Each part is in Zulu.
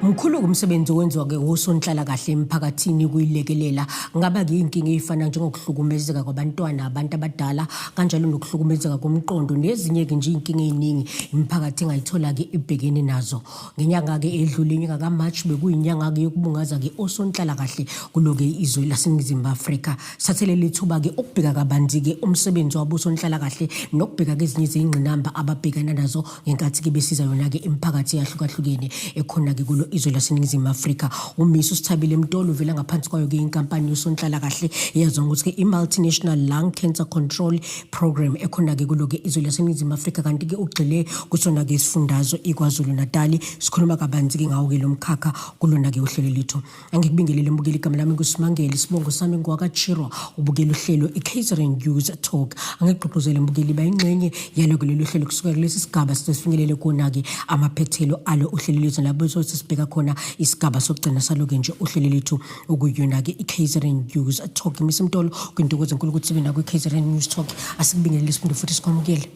Mkhulu umsebenzi owenziwa-ke wosonhlalakahle emphakathini kuyilekelela ngaba-ke iy'nkinga ey'fana njengokuhlukumezeka kwabantwana, abantu abadala, kanjalo nokuhlukumezeka komqondo nezinye-ke nje iy'nkinga ey'ningi imiphakathi engayithola-ke ibhekene nazo. Ngenyanga-ke edlule, inyanga ka-March, bekuyinyanga-ke yokubungaza-ke osonhlalakahle kulo-ke izwe laseNingizimu Afrika. Sithathe leli thuba-ke ukubheka kabanzi-ke umsebenzi wabo osonhlalakahle nokubheka-ke ezinye izingqinamba ababhekana nazo ngenkathi-ke besiza yona-ke imiphakathi eyahlukahlukene ekhona-ke kulo izwe laseNingizimu Afrika. UMiss uSithabile Mtolo uvela ngaphansi kwayo-ke inkampani yosonhlalakahle eyaziwa ngokuthi-ke i-Multinational Lung Cancer Control Program ekhona-ke kulo-ke izwe laseNingizimu Afrika, kanti-ke ugxile kusona-ke isifundazwe iKwaZulu Natali. Sikhuluma kabanzi-ke ngawo-ke lo mkhakha kulona-ke uhlelo lethu. Angikubingelele mbukeli, igama lami nguSimangele, isibongo sami ngowakaChirwa, ubukela uhlelo i-KZN News Talk. Angigqugquzele mbukeli bayingxenye yalo lolu hlelo kusuka kulesi sigaba sifinyelele kona-ke amaphethelo alo uhlelo lethu, lapho sothi sibheka khona isigaba sokugcina salo-ke nje uhlelo lethu okuyona-ke i-KZN News Talk. Miss Mtolo, kwintokozo enkulu ukuthi sibe nako i-KZN News Talk. Asikubingelele siphinde futhi sikwamukele.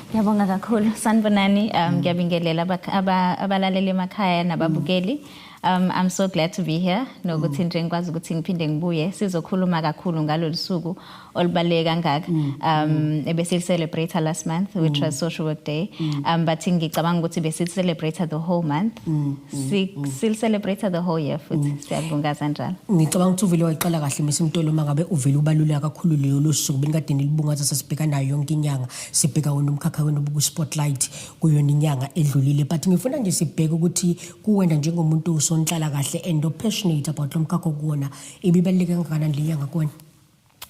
Ngiyabonga kakhulu. Sanibonani, ngiyabingelela abalaleli emakhaya nababukeli. I'm so glad to be here nokuthi nje ngikwazi ukuthi ngiphinde ngibuye sizokhuluma kakhulu ngalolu suku olubaluleke kangaka ebesili-celebrate last month, which was Social Work Day, but ngicabanga ukuthi besi-celebrate the whole month, sil-celebrate the whole year futhi siyabungaza njalo. Ngicabanga ukuthi uvele wayiqala kahle, Miss Mtolo, uma ngabe uvele ubaluleka kakhulu leyo suku benikade nilibungaza. Sasibheka nayo yonke inyanga, sibheka wena umkhakha wena obuku-spotlight kuyona inyanga edlulile, but ngifuna nje sibheke ukuthi kuwena njengomuntu usonhlala kahle and passionate about lo mkhakha okuwona, ibibaluleke kangakanani le nyanga kuwena?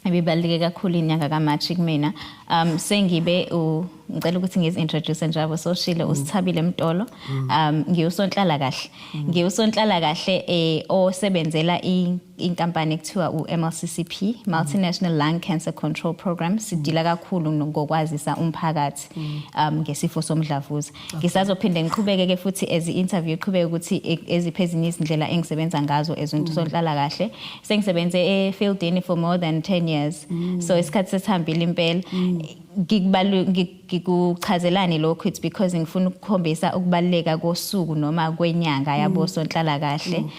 Ibibaluleke kakhulu inyanga kaMarch kumina. Sengibe ngicela ukuthi ngizi-introduce njalo soshile uSithabile Mtolo. Ngiwusonhlala kahle. Ngiwusonhlala kahle osebenzela inkampani ekuthiwa u-MLCCP, Multinational Lung Cancer Control Program. Sidila kakhulu ngokwazisa umphakathi ngesifo somdlavuza. Ngisazophinde ngiqhubeke ke futhi as i-interview iqhubeke ukuthi eziphi ezinye izindlela engisebenza ngazo as umuntu sonhlala kahle. Sengisebenze e-fieldini for more than 10 years. So isikhathi sesihambile impela. Ngikuchazelani lokhu? It's because ngifuna ukukhombisa ukubaluleka kosuku noma kwenyanga yabo sonhlala kahle,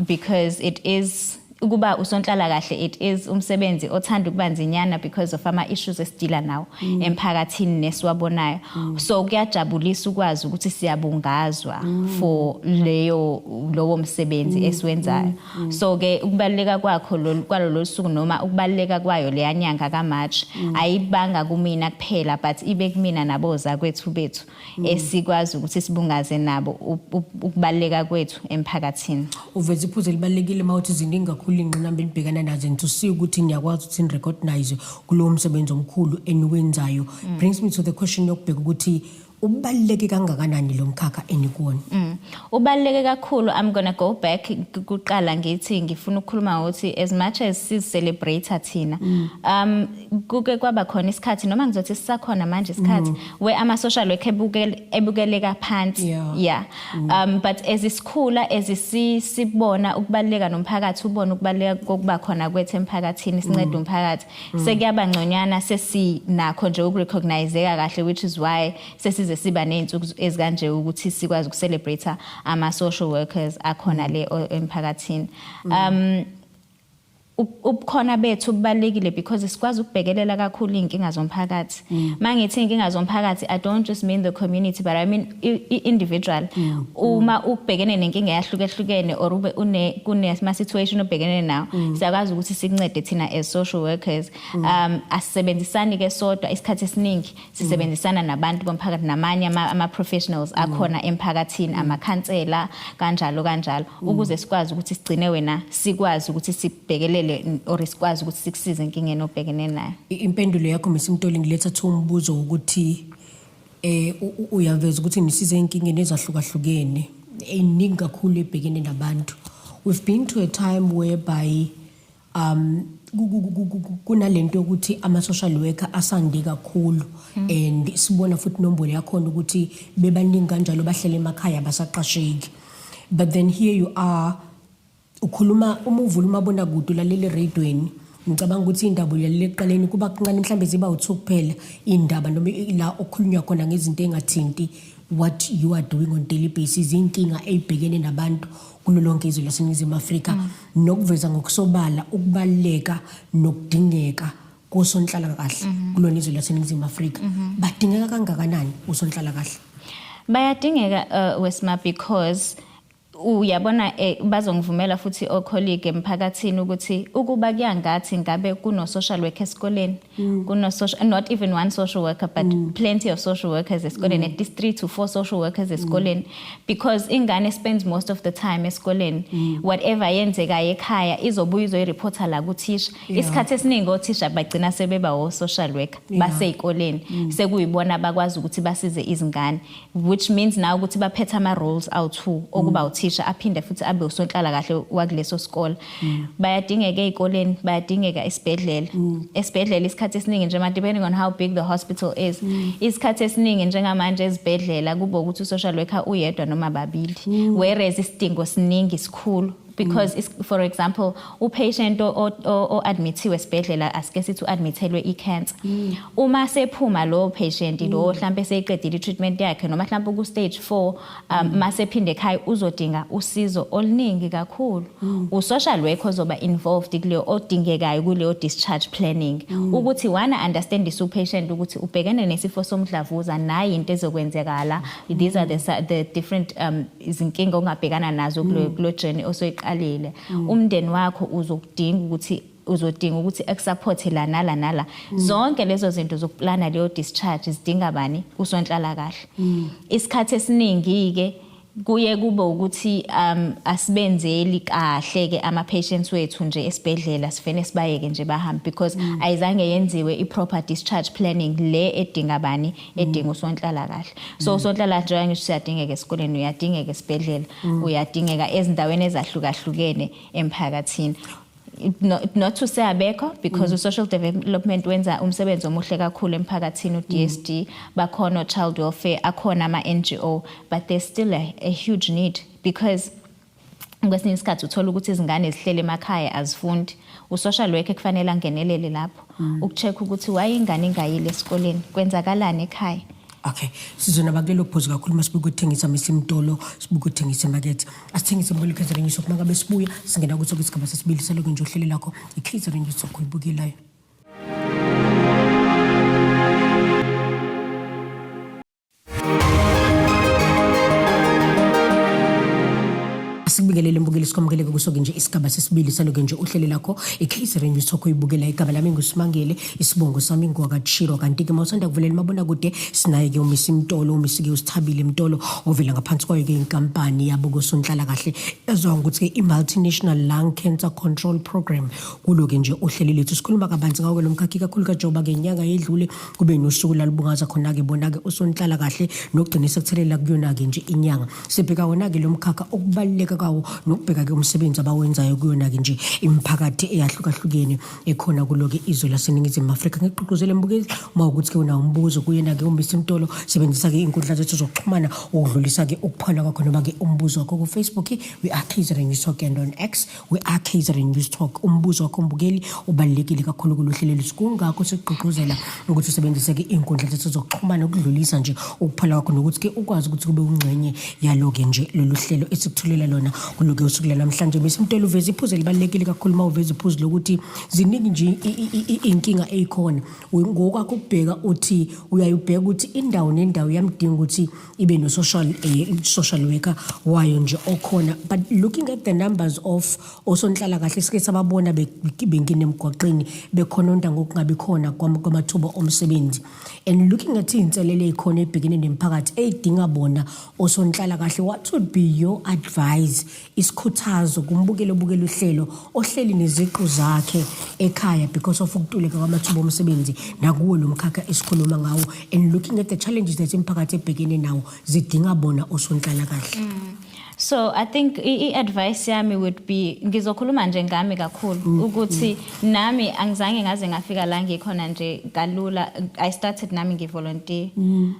because it is ukuba usonhlala kahle, it is umsebenzi othanda ukuba nzinyana because of ama issues esidila nawo emphakathini nesiwabonayo. So kuyajabulisa ukwazi ukuthi siyabungazwa for leyo lowo msebenzi esiwenzayo. So ke ukubaluleka kwakho kwalolo suku noma ukubaluleka kwayo leya nyanga kaMarch ayibanga kumina kuphela, but ibe kumina naboza kwethu bethu esikwazi ukuthi sibungaze nabo ukubaluleka kwethu emphakathini. Uveza iphuzu elibalulekile uma uthi ziningi kakhulu iy'ngqinamba enibhekana nazo and to see ukuthi niyakwazi ukuthi ni-recognize kulowo msebenzi omkhulu eniwenzayo brings me to the question yokubheka ukuthi ubaluleke kangakanani lo mkhakha enikuwona. Ubaluleke kakhulu. I'm going to go back kuqala ngithi ngifuna ukukhuluma ngokuthi as much as si-celebrate thina, kuke kwaba khona isikhathi, noma ngizothi sisakhona manje isikhathi, where ama social worker ebukeleka phansi. Yeah, but as isikhula, as sibona ukubaluleka nomphakathi ubona ukubaluleka kokuba khona kwethu emphakathini, sinceda umphakathi, sekuyaba ngconywana, sesinakho nje ukurecognizeka kahle, which is why sesize siba nezinsuku ezikanje ukuthi sikwazi ukucelebrate ama social workers akhona le emphakathini. Ubukhona bethu bubalulekile because sikwazi ukubhekelela kakhulu iy'nkinga zomphakathi. Mangithi iy'nkinga zomphakathi, I don't just mean the community, but I mean i-individual. Uma ubhekene nenkinga eyahlukahlukene or ube une kunema situation obhekene nawo, siyakwazi ukuthi sikuncede thina as social workers. Asisebenzisani ke sodwa, isikhathi esiningi sisebenzisana nabantu bomphakathi namanye ama professionals akhona emphakathini, amakhansela, kanjalo kanjalo, ukuze sikwazi ukuthi sigcine wena sikwazi ukuthi sibhekelele or sikwazi ukuthi sikusize enkingeni obhekene nayo. Impendulo yakho, Miss Mtoli, ngiletha thi umbuzo wokuthi uyaveza ukuthi nisize enkingeni ezahlukahlukene eziningi kakhulu ebhekene nabantu. We've been to a time whereby kunalento yokuthi ama social worker asande kakhulu and sibona futhi inombolo yakhona ukuthi bebaningi kanjalo bahlele emakhaya basaqasheki, but then here you are ukhuluma, uma uvula umabonakude, ulalela eradweni, ngicabanga ukuthi iy'ndaba ulalela ekuqaleni kuba kuncane, mhlawumbe ziba u-two kuphela iy'ndaba noma la okukhulunywa khona ngezinto ey'ngathinti. What you are doing on daily basis, inkinga eyibhekene nabantu kulo lonke izwe laseNingizimu Afrika, nokuveza ngokusobala ukubaluleka nokudingeka kosonhlalakahle kulona izwe laseNingizimu Afrika. Badingeka kangakanani osonhlalakahle? Bayadingeka, Wesma, because uyabona, bazongivumela futhi o-colleague emphakathini ukuthi ukuba kuyangathi ngabe kuno social worker esikoleni, kuno social, not even one social worker but plenty of social workers esikoleni, at least 3 to 4 social workers esikoleni, because ingane spends most of the time esikoleni. Whatever yenzeka ekhaya izobuya izoyireporta la kuthisha. Isikhathi esiningi othisha bagcina sebeba o social worker baseyikoleni, sekuyibona bakwazi ukuthi basize izingane, which means now ukuthi baphethe ama roles awu2, okuba uthisha aphinde futhi abe usonhlalakahle wakuleso sikole. Bayadingeka ezikoleni, bayadingeka esibhedlela. Esibhedlela isikhathi esiningi nje, depending on how big the hospital is, isikhathi esiningi njengamanje ezibhedlela kuba ukuthi u-social worker uyedwa noma babili, whereas isidingo siningi sikhulu, because for example, upatient o-admithiwe esibhedlela, asike sithi u-admithelwe i-cancer, uma sephuma lo patient lo, mhlambe seyiqedile i-treatment yakhe noma mhlambe ku stage 4, mase phinde ekhaya uzodinga usizo oluningi kakhulu. U-social worker ozoba involved kuleyo, odingekayo kuleyo discharge planning, ukuthi wana understand u-patient ukuthi ubhekene nesifo somdlavuza, nayi into ezokwenzekala, these are the different izinkinga ongabhekana nazo kulo journey osoyiqalile, umndeni wakho uzodinga ukuthi ekusupport la nala nala. Zonke lezo zinto zokuplana leyo discharge zidinga bani? Usonhlalakahle. Isikhathi esiningi ke kuye kube ukuthi asibenzeli kahle ke ama patients wethu nje esibhedlela, sifene sibayeke nje bahambe, because ayizange yenziwe i proper discharge planning le edinga bani? Edinga usonhlalakahle. So usonhlalakahle, njengoba ngisho, siyadingeka esikoleni, uyadingeka esibhedlela, uyadingeka ezindaweni ezahlukahlukene emphakathini. Not to say abekho, because u-social development wenza umsebenzi omuhle kakhulu emphakathini, u-DSD bakhona, child welfare akhona, ama-NGO, but there's still a huge need, because kwesinye isikhathi uthola ukuthi izingane zihlele emakhaya, azifundi. U-social worker kufanele angenelele lapho ukucheck ukuthi why ingane ingayile esikoleni, kwenzakalani ekhaya. Okay, sizona kulelo phuzu kakhulu masibuka ukuthengisa, Miss Mtolo, sibuka ukuthengisa emakethe. Asithengise mbukeli KZN News. Mangabe sibuya singena kuso kwisigaba sesibili saloko nje uhlelo lakho i-KZN News okuyibukelayo. Sikubingelele mbukeli, sikwamukele kuso-ke nje isigaba sesibili saloke nje uhlelo lakho i-KZN News okuyibukela. Igama lami nguSimangele, isibongo sami ngwakaTshiro. Kanti-ke mawusanda kuvulela imabonakude, sinaye-ke uMiss Mtolo, uMiss-ke uSithabile Mtolo, ovela ngaphansi kwayo-ke inkampani yabo kosonhlalakahle ezwa ngokuthi-ke i-Multinational Lung Cancer Control Program. Kulo-ke nje uhlelo lethu sikhuluma kabanzi ngawo-ke lo mkhakha, ikakhulu kajoba-ke inyanga yedlule kube nosuku lalubungaza khona-ke bona-ke usonhlalakahle nokugcina sekuthelela kuyona-ke nje inyanga. Sibheka wona-ke lo mkhakha, ukubaluleka kwawo, nokubheka-ke umsebenzi abawenzayo kuyona-ke nje imiphakathi eyahlukahlukene ekhona kulo-ke izwe laseNingizimu Afrika. Ngigqugquzele mbukeli, uma ukuthi-ke unawo umbuzo kuyena-ke uMiss Mtolo, sebenzisa-ke iy'nkundla zethu zokuxhumana ukudlulisa-ke ukuphawula kwakho noma-ke umbuzo wakho. Ku-Facebook we are KZN News Talk and on X we are KZN News Talk. Umbuzo wakho mbukeli ubalulekile kakhulu kulo hlelo lethu, kungakho sikugqugquzela ukuthi usebenzise-ke iy'nkundla zethu zokuxhumana ukudlulisa nje ukuphala kwakho nokuthi-ke ukwazi ukuthi kube ungxenye yalo-ke nje lolu hlelo esikuthulela lona kulo-ke usuku lanamhlanje. Miss Mtolo, uveza iphuzu elibalulekile kakhulu uma uveza iphuzu lokuthi ziningi nje iy'nkinga ey'khona. Ngokwakho ukubheka, uthi uyayubheka ukuthi indawo nendawo iyamdinga ukuthi ibe no-social social worker wayo nje okhona, but looking at the numbers of osonhlalakahle sike sababona bengena emgwaqeni bekhononda ngokungabi khona kwamathuba omsebenzi, and looking at iy'nselelo ey'khona ey'bhekene nemiphakathi ey'dinga bona osonhlalakahle, what would be your advice, isikhuthazo kumbukeli obukela uhlelo ohleli neziqu zakhe ekhaya because of ukutuleka kwamathuba omsebenzi nakuwo lo mkhakha esikhuluma ngawo, and looking at the challenges that imiphakathi ebhekene nawo zidinga bona osonhlalakahle? So I think i-advice yami would be, ngizokhuluma nje ngami kakhulu, ukuthi nami angizange ngaze ngafika la ngikhona nje kalula. I started nami ngivolunteer.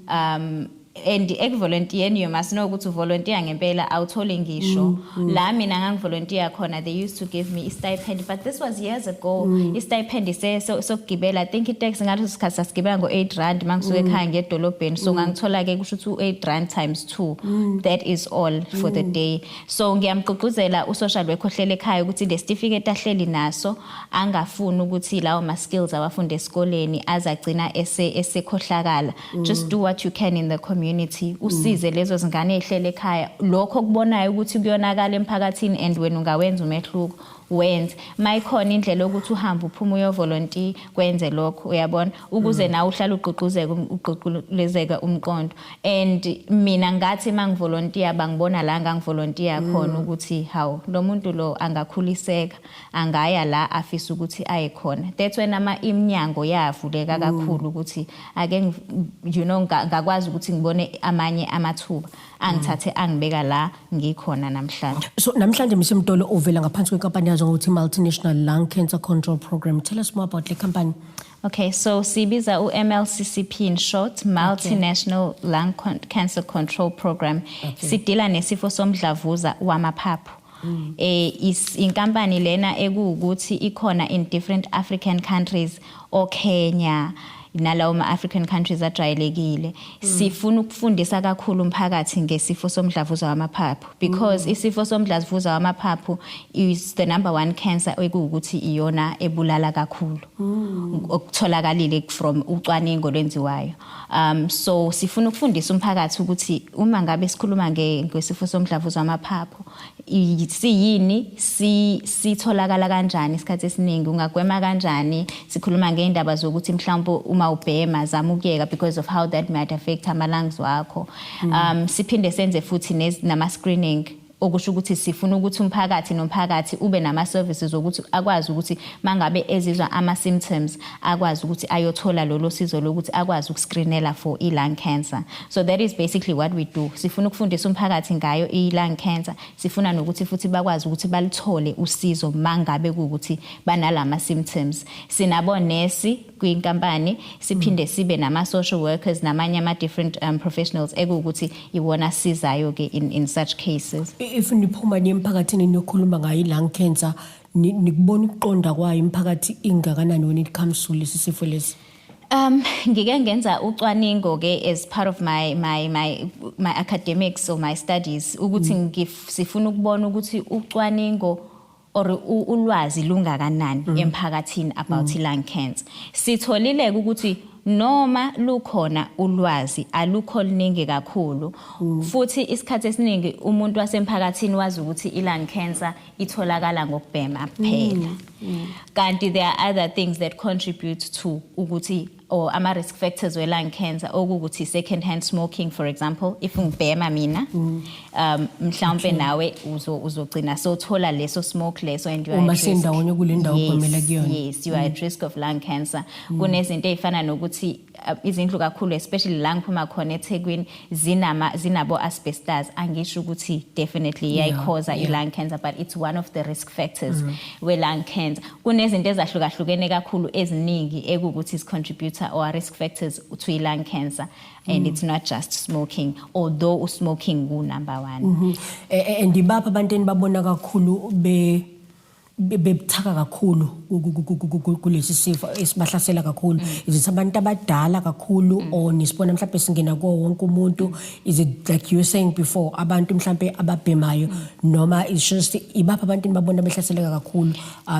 Um And ekuvolunteereni, you must know ukuthi uvolunteer ngempela awutholi ngisho. La mina ngangivolunteer khona, they used to give me i-stipend, but this was years ago. I-stipend sokugibela, I think itaxi ngaleso sikhathi sasigibela ngo-R8 uma ngisuka ekhaya ngiye edolobheni, so ngangithola-ke kusho ukuthi u-R8 times 2, that is all for the day. So ngiyamgqugquzela u-social worker ohleli ekhaya ukuthi le certificate ahleli naso, angafuni ukuthi lawo ma-skills awafunde esikoleni azagcina esekhohlakala. Just do what you can in the community, usize lezo zingane ey'hlele ekhaya. Lokho okubonayo ukuthi kuyonakala emphakathini and wena ungawenza umehluko, wenze. Mayikhona indlela yokuthi uhambe uphume uyovolunteer, kwenze lokho, uyabona, ukuze nawe uhlale ugqugquzeka, ugqugquzeka umqondo. And mina ngathi mangivolunteer, bangibona la ngangivolunteer khona ukuthi hawu, lo muntu lo angakhuliseka, angaya la afisa ukuthi aye khona. That's when ama iminyango yavuleka kakhulu ukuthi ake ngakwazi ukuthi ngibone amanye amathuba angithathe angibeka la ngikhona namhlanje. So namhlanje, Ms Mtolo, uvela ngaphansi kwenkampani yazo ngokuthi Multinational Lung Cancer Control Program. Tell us more about le company. Okay, so sibiza u-MLCCP in short, Multinational Lung Cancer Control Program. Sidila nesifo somdlavuza wamaphaphu. Inkampani lena ekuwukuthi ikhona in different African countries, o Kenya nalawo ma-African countries ajwayelekile. Sifuna ukufundisa kakhulu umphakathi ngesifo somdlavuza wamaphaphu because isifo somdlavuza wamaphaphu is the number one cancer ekuwukuthi iyona ebulala kakhulu okutholakalile from ucwaningo lwenziwayo. So sifuna ukufundisa umphakathi ukuthi uma ngabe sikhuluma ngesifo somdlavuza wamaphaphu, siyini, sitholakala kanjani, isikhathi esiningi ungagwema kanjani. Sikhuluma ngeindaba zokuthi mhlawumbe uma ubhema, zama ukuyeka because of how that might affect ama-lungs wakho. Siphinde senze futhi nama-screening, okusho ukuthi sifuna ukuthi umphakathi nomphakathi ube nama-services ukuthi akwazi ukuthi mangabe ezizwa ama-symptoms, akwazi ukuthi ayothola lolo sizo lokuthi akwazi ukuscreenela for i-lung cancer. So that is basically what we do. Sifuna ukufundisa umphakathi ngayo i-lung cancer, sifuna nokuthi futhi bakwazi ukuthi balithole usizo mangabe kuwukuthi banalama symptoms. Sinabo nesi kwinkampani, siphinde sibe nama-social workers namanye ama-different professionals ekuwukuthi iwona sizayo-ke in such cases. If niphuma niye emphakathini niyokhuluma ngayo i-lung cancer, nikubona ukuqonda kwayo imphakathi ingakanani when it comes to lesi sifo lesi? Ngike ngenza ucwaningo ke as part of my academics or my studies ukuthi sifuna ukubona ukuthi ucwaningo or ulwazi lungakanani emphakathini about i-lung cancer. Sitholile ukuthi noma lukhona ulwazi, alukho luningi kakhulu. Futhi isikhathi esiningi umuntu wasemphakathini wazi ukuthi i-lung cancer itholakala ngokubhema kuphela. Kanti there are other things that contribute to ukuthi or ama risk factors we lung cancer, okukuthi second hand smoking, for example. If ngibhema mina, mhlawumbe nawe uzogcina sothola leso smoke leso and you are Uma at risk. Sendawonye kule ndawo obhemela kuyona. Yes, you are at risk of lung cancer. Kunezinto ezifana nokuthi izindlu kakhulu, especially la ngiphuma khona eThekwini, zinabo asbestos. Angisho ukuthi definitely iyayikhoza i-lung cancer, but it's one of the risk factors we lung cancer. Kunezinto ezahlukahlukene kakhulu eziningi ekuwukuthi is contributor or risk factors to i-lung cancer, and it's not just smoking, although smoking ku number 1. And ibapha abantu enibabona kakhulu bebuthaka kakhulu kulesi sifo esibahlasela kakhulu? Is it abantu abadala kakhulu or nisibona mhlawumbe singena kuwo wonke umuntu? Is it like you were saying before, abantu mhlawumbe ababhemayo, noma it's just ibapha abantu enibabona behlaseleka kakhulu,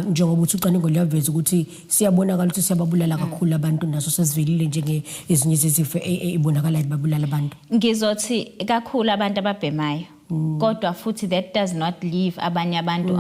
njengoba uthi ucwaningo luyaveza ukuthi siyabonakala ukuthi siyababulala kakhulu abantu, naso sesivelile njenge ezinye zezifo ebonakala ibabulala abantu? Ngizothi kakhulu abantu ababhemayo, kodwa futhi that does not leave abanye abantu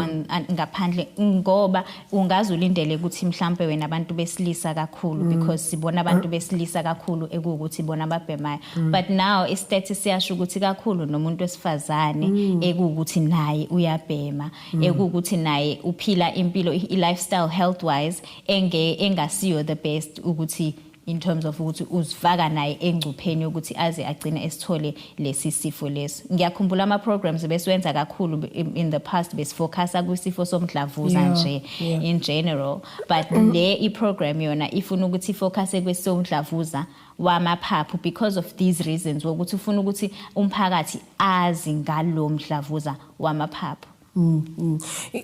ngaphandle, ngoba ungaze ulindele ukuthi mhlambe wena abantu besilisa kakhulu, because sibona abantu besilisa kakhulu ekuwukuthi bona ababhemayo, but now i-status siyasho ukuthi kakhulu nomuntu wesifazane ekuwukuthi naye uyabhema, ekuwukuthi naye uphila impilo, i-lifestyle health wise engasiyo the best ukuthi In terms of ukuthi uzifaka naye engcupheni yokuthi aze agcine esithole lesi sifo lesi. Ngiyakhumbula ama programs besiwenza kakhulu in the past, besifocusa kwisifo somdlavuza nje in general, but le i-program yona ifuna ukuthi ifocuse kwesomdlavuza wamaphaphu because of these reasons, wokuthi ufuna ukuthi umphakathi azi ngalo mdlavuza wamaphaphu.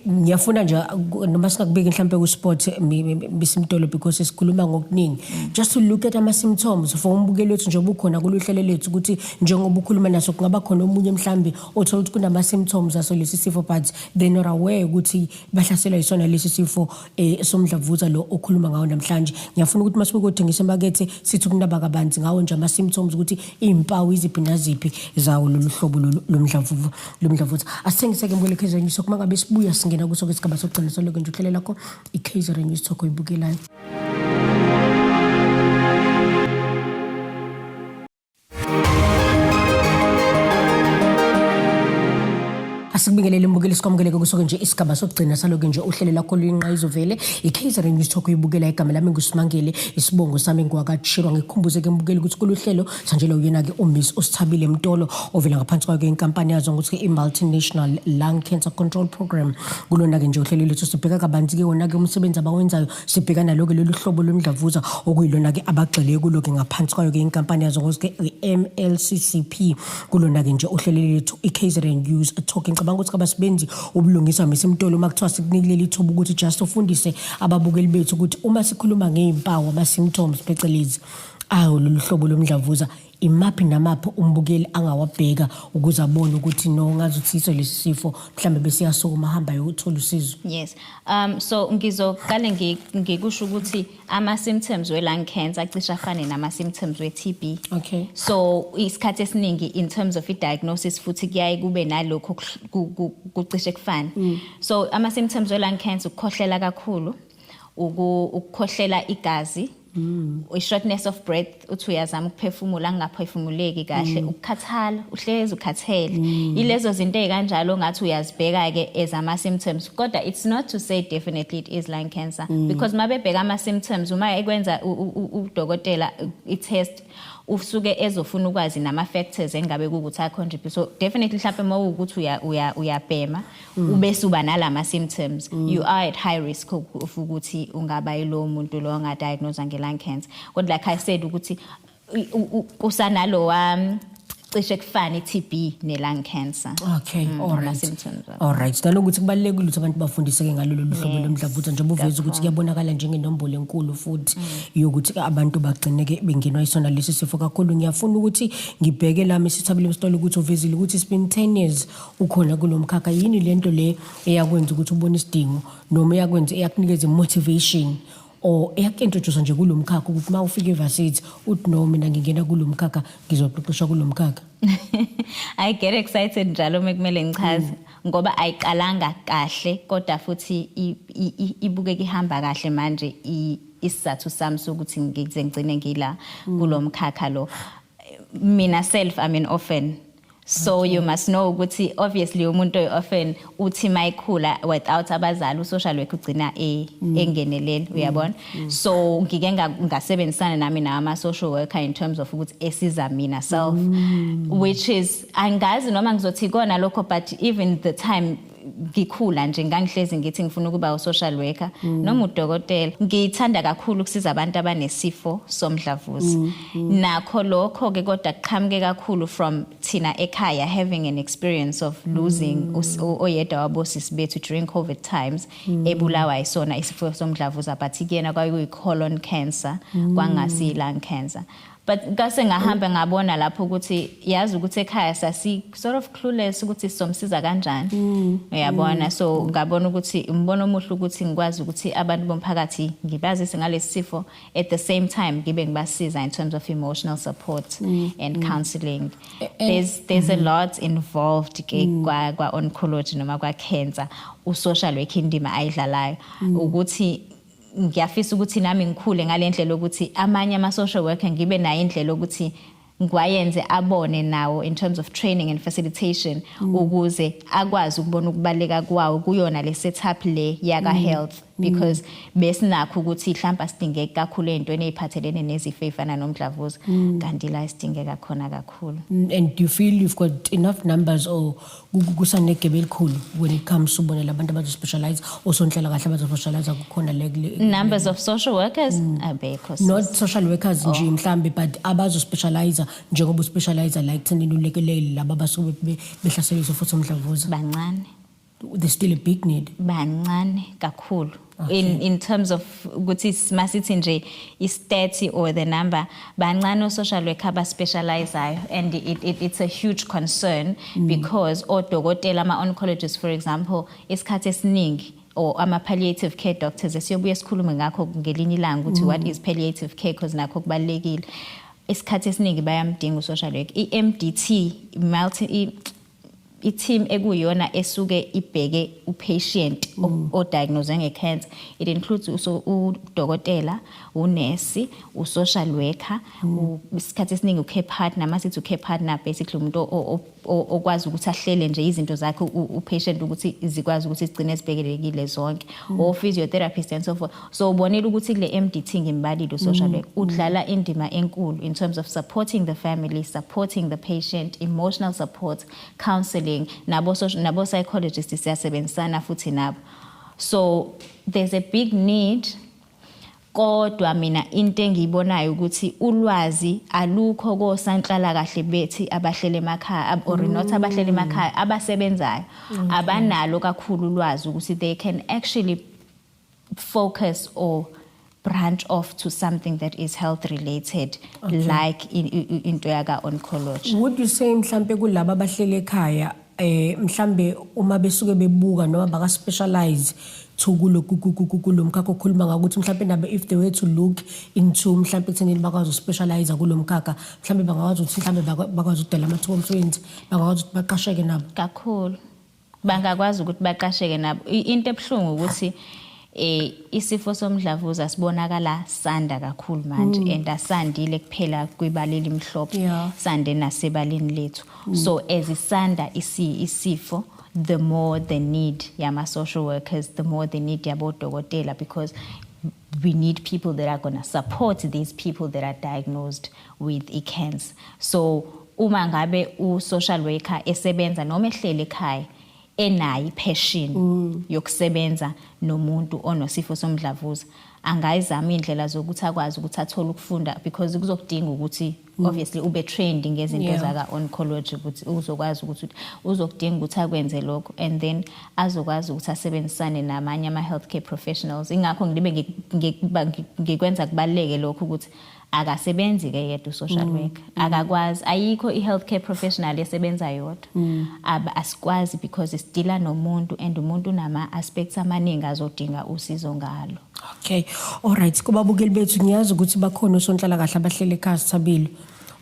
Ngiyafuna nje noma singakubeki mhlambe ku spot, Miss Mtolo, because sikhuluma ngokuningi, just to look at ama symptoms for umbukeli wethu njengoba ukhona kuluhlelo lethu, ukuthi njengoba ukhuluma naso kungaba khona omunye mhlambe othola ukuthi kunama symptoms aso lesi sifo, but they not aware ukuthi bahlaselwa yisona lesi sifo somdlavuza lo okhuluma ngawo namhlanje. Ngiyafuna ukuthi masibuke uthengisa emakethe sithi ukunaba kabanzi ngawo nje ama symptoms, ukuthi izimpawu iziphi naziphi zawo lolu hlobo lolu lomdlavuza. Asithengise-ke, mbukeli KZN News Talk. Uma ngabe sibuya singena kuso kwesigaba sokugcina soloko nje uhlelo lakho i-KZN News Talk oyibukelayo. Asikubingelele, mbukeli, sikwamukeleke kusuke nje isigaba sokugcina saloke nje uhlelo lakho luyinqayizovele i-KZN News Talk uyibukela. Igama lami nguSimangele, isibongo sami ngwakaTshirwa. Ngikukhumbuze-ke, mbukeli, ukuthi kulu hlelo sanjelo uyena-ke uMiss uSithabile Mtolo ovela ngaphansi kwayo-ke inkampani yazo ngokuthi i-Multinational Lung Cancer Control Program. Kulona-ke nje uhlelo lethu sibheka kabanzi-ke wona-ke umsebenzi abawenzayo, sibheka nalo-ke lolu hlobo lomdlavuza okuyilona-ke abagxile kulo-ke ngaphansi kwayo-ke inkampani yazo ngokuthi i-MLCCP. Kulona-ke nje uhlelo lethu i-KZN News Talk, ngicabanga ukuthi kabasebenzi ubulungiswa, Miss Mtolo, uma kuthiwa sikunikile ithuba ukuthi just ufundise ababukeli bethu ukuthi uma sikhuluma ngey'mpawu, ama-symptoms phecelezi, awo lolu hlobo lomdlavuza, imaphi namaphi umbukeli angawabheka ukuze abone ukuthi no, ngazi ukuthi yiso lesi sifo, mhlawumbe besiyasukuma ahamba ayothola usizo? Yes. So ngizoqale ngikusho ukuthi ama symptoms we lung cancer acishe afane nama symptoms we TB. So isikhathi esiningi in terms of i-diagnosis futhi kuyaye kube nalokho kucishe kufane. So ama symptoms we lung cancer: ukukhohlela kakhulu, ukukhohlela igazi, i-shortness of breath, uthi uyazama ukuphefumula kungaphefumuleki kahle, ukukhathala, uhlezi ukhathele. Ilezo zinto ey'kanjalo ongathi uyazibheka-ke as ama-symptoms, kodwa it's not to say definitely it is lung cancer, because uma bebheka ama-symptoms, uma ekwenza udokotela i-test, usuke ezofuna ukwazi nama-factors engabe kuwukuthi a-contribute. So definitely mhlawumbe uma kuwukuthi uyabhema ubese uba nalama symptoms, you are at high risk of ukuthi ungaba yilowo muntu lo ongadiagnose nge-lung cancer. Kodwa like I said ukuthi kusanalowa cishe kufane i-TB ne-lung cancer. All right. Ama-symptoms akho. All right. Nanokuthi kubalulekile ukuthi abantu bafundiseke ngalolu hlobo lomdlavuza njengoba uveza ukuthi kuyabonakala njengenombolo enkulu futhi yokuthi abantu bagcineke bengenwa isona lesi sifo kakhulu. Ngiyafuna ukuthi ngibheke lami Sithabile Mtolo ukuthi uvezile ukuthi it's been 10 years ukhona kulo mkhakha. Yini lento le eyakwenza ukuthi ubone isidingo noma eyakwenza, eyakunikeza motivation or eyaku-introduce nje kulo mkhakha, ukuthi uma ufika evarsity uthi, "No, mina ngingena kulo mkhakha, ngizoqeqeshwa kulo mkhakha"? I get excited njalo uma kumele ngichaze, ngoba ayiqalanga kahle kodwa futhi ibukeka ihamba kahle manje isizathu sami sokuthi ngize ngigcine ngila kulo mkhakha lo. Mina self, I'm an orphan. So you must know ukuthi obviously umuntu oyi-orphan uthi mayikhula without abazali, u-social work ugcina engenelela, uyabona. So ngike ngasebenzisana nami nama social worker in terms of ukuthi esiza mina self, which is angazi noma ngizothi ikona lokho, but even the time ngikhula nje ngangihlezi ngithi ngifuna ukuba u-social worker noma udokotela. Ngithanda kakhulu ukusiza abantu abanesifo somdlavuza nakho lokho ke, kodwa kuqhamuke kakhulu from thina ekhaya having an experience of losing oyedwa wabosisi bethu during COVID times, ebulawa yisona isifo somdlavuza, but kuyena kwakuyi-colon cancer, kwangasi lung cancer. But ngase ngahamba ngabona lapho ukuthi yazi ukuthi ekhaya sasi sort of clueless ukuthi sizomsiza kanjani, uyabona. So ngabona ukuthi umbono omuhle ukuthi ngikwazi ukuthi abantu bomphakathi ngibazise ngalesi sifo, at the same time ngibe ngibasiza in terms of emotional support and counseling. There's a lot involved ke kwa oncology noma kwa cancer. U-social work indima ayidlalayo ukuthi ngiyafisa ukuthi nami ngikhule ngale ndlela, ukuthi amanye ama social worker ngibe nayo indlela ukuthi Ngiwayenze abone nawo in terms of training and facilitation ukuze akwazi ukubona ukubaleka kwawo kuyona le setup le yaka health, because besinakho ukuthi mhlawumbe asidingeki kakhulu ey'ntweni ey'phathelene nezifo ey'fana nomdlavuza, kanti la isidingeka khona kakhulu. And do you feel you've got enough numbers or kusanegebe elikhulu when it comes to bona labantu abazo-specialize, osonhlalakahle abazo-specialize kukhona le Numbers of social workers abekho, sis. Not social workers nje mhlambe, but abazo-specialize njengoba u-specialize la ekuthenini ulekelele laba abasuke behlaselwe isifo somdlavuza. Bancane. There's still a big need. Bancane kakhulu in terms of ukuthi masithi nje i-stat or the number, bancane o-social worker aba-specializayo, and it's a huge concern because odokotela, ama-oncologists for example, isikhathi esiningi, or ama-palliative care doctors, esiyobuye sikhulume ngakho ngelinye ilanga ukuthi what is palliative care, because nakho kubalulekile, isikhathi esiningi bayamdinga u-social worker. I-MDT, multi i-team ekuyiyona esuke ibheke u-patient o-diagnose nge-cancer, it includes udokotela, unesi, u-social worker, isikhathi esiningi u-care partner. Masithi u-care partner, basically umuntu okwazi ukuthi ahlele nje izinto zakhe u-patient ukuthi zikwazi ukuthi zigcine zibhekelekile zonke, o-physiotherapist and so forth. So ubonile ukuthi kule MDT ngimbalile u-social worker udlala indima enkulu in terms of supporting the family, supporting the patient, emotional support, counseling, nabo psychologists siyasebenzisana futhi nabo. So there's a big need, kodwa mina into engiyibonayo ukuthi ulwazi alukho kosonhlalakahle bethi abahlele emakhaya, or not abahlele emakhaya, abasebenzayo, abanalo kakhulu ulwazi ukuthi they can actually focus or branch off to something that is health related, like into yaka oncology. Would you say mhlambe kulaba abahlele ekhaya, mhlambe uma besuke bebuka noma baka specialize to kulo mkhakha okhuluma ngakuthi, mhlambe nabo if they were to look into mhlambe ekuthenini bakwazi u-specialize kulo mkhakha, mhlambe bangakwazi ukuthi mhlambe bakwazi ukudala amathuba omsebenzi, bangakwazi ukuthi baqasheke nabo? Kakhulu, bangakwazi ukuthi baqasheke nabo. Into ebuhlungu ukuthi isifo somdlavuza sibonakala sanda kakhulu manje, and asandile kuphela kwibala elimhlophe, sande nasebaleni lethu. So as isanda isifo, the more the need yama social workers, the more the need yabodokotela, because we need people that are going to support these people that are diagnosed with i-cancer. So uma ngabe u-social worker esebenza noma ehlele ekhaya enayo i-passion yokusebenza nomuntu onosifo somdlavuza, angayizama indlela zokuthi akwazi ukuthi athole ukufunda, because kuzokudinga ukuthi obviously ube trained ngezinto zaka oncology ukuthi uzokwazi ukuthi uzokudinga ukuthi akwenze lokho, and then azokwazi ukuthi asebenzisane namanye ama healthcare professionals. Ingakho ngilibe ngikwenza kubaluleke lokho ukuthi akasebenzi ke yedwa u-social worker, akakwazi, ayikho i-healthcare professional esebenza yodwa. Asikwazi because si-deala nomuntu, and umuntu unama aspects amaningi azodinga usizo ngalo. Okay. Alright, kubabukeli bethu, ngiyazi ukuthi bakhona osonhlalakahle abahlele ekhaya, Sithabile,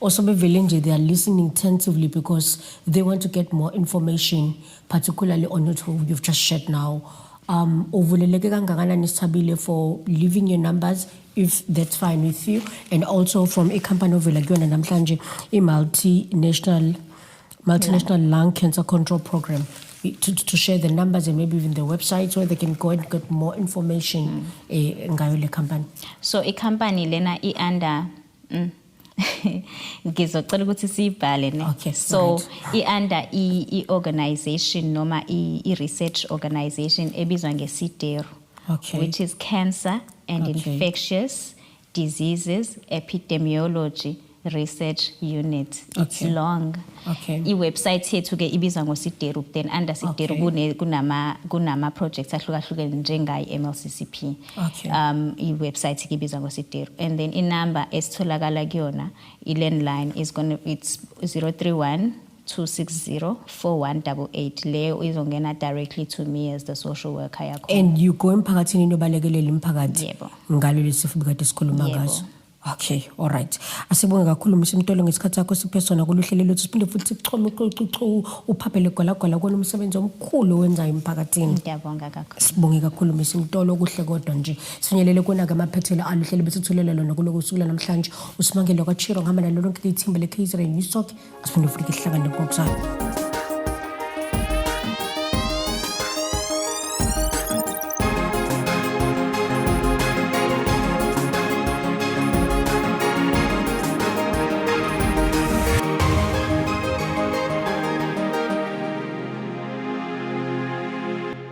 osobevele nje they are listening attentively because they want to get more information, particularly on what you've just shared now. Uvuleleke kangakanani, Sithabile, for leaving your numbers, if that's fine with you, and also from i-company ovela kuyona namhlanje, i-multinational multinational Lung Cancer Control Program, to share the numbers and maybe even the websites where they can go and get more information ngayo le company? So i-company lena i-under, ngizocela ukuthi siyibhale ne. Okay, So right. i-under i-organization noma i-research organization ebizwa nge-CIDERU, which is Cancer and Infectious Diseases Epidemiology Research Unit. It's long. I-website yethu ke ibizwa ngo-CIDERU, then under CIDERU kunama projects ahlukahlukene njengayi MLCCP. I-website ke ibizwa ngo-CIDERU, and then i-number esitholakala kuyona, i-landline is gonna it's 031 260 4188. Leyo izongena directly to me as the social worker yakhona. And you go emphakathini nobalekelela imphakathi Yebo. ngalo lesifo bekade sikhuluma Yebo. ngaso. Okay, all right. Asibonge kakhulu Miss Mtolo ngesikhathi sakho siphe sona kuluhlelo lwethu. Siphinde futhi sikuchome ucucu uphaphele gwalagwala kona umsebenzi omkhulu owenzayo emphakathini. Ngiyabonga kakhulu. Sibonge kakhulu Miss Mtolo, kuhle kodwa nje. Sifinyelele kona-ke amaphethelo aluhlelo besithulela lona kuloko usuku lanamhlanje. Usimangele kwaChiro ngihamba nalo lonke ithimba le-KZN News Talk. Asiphinde futhi sihlangane ngokuzayo.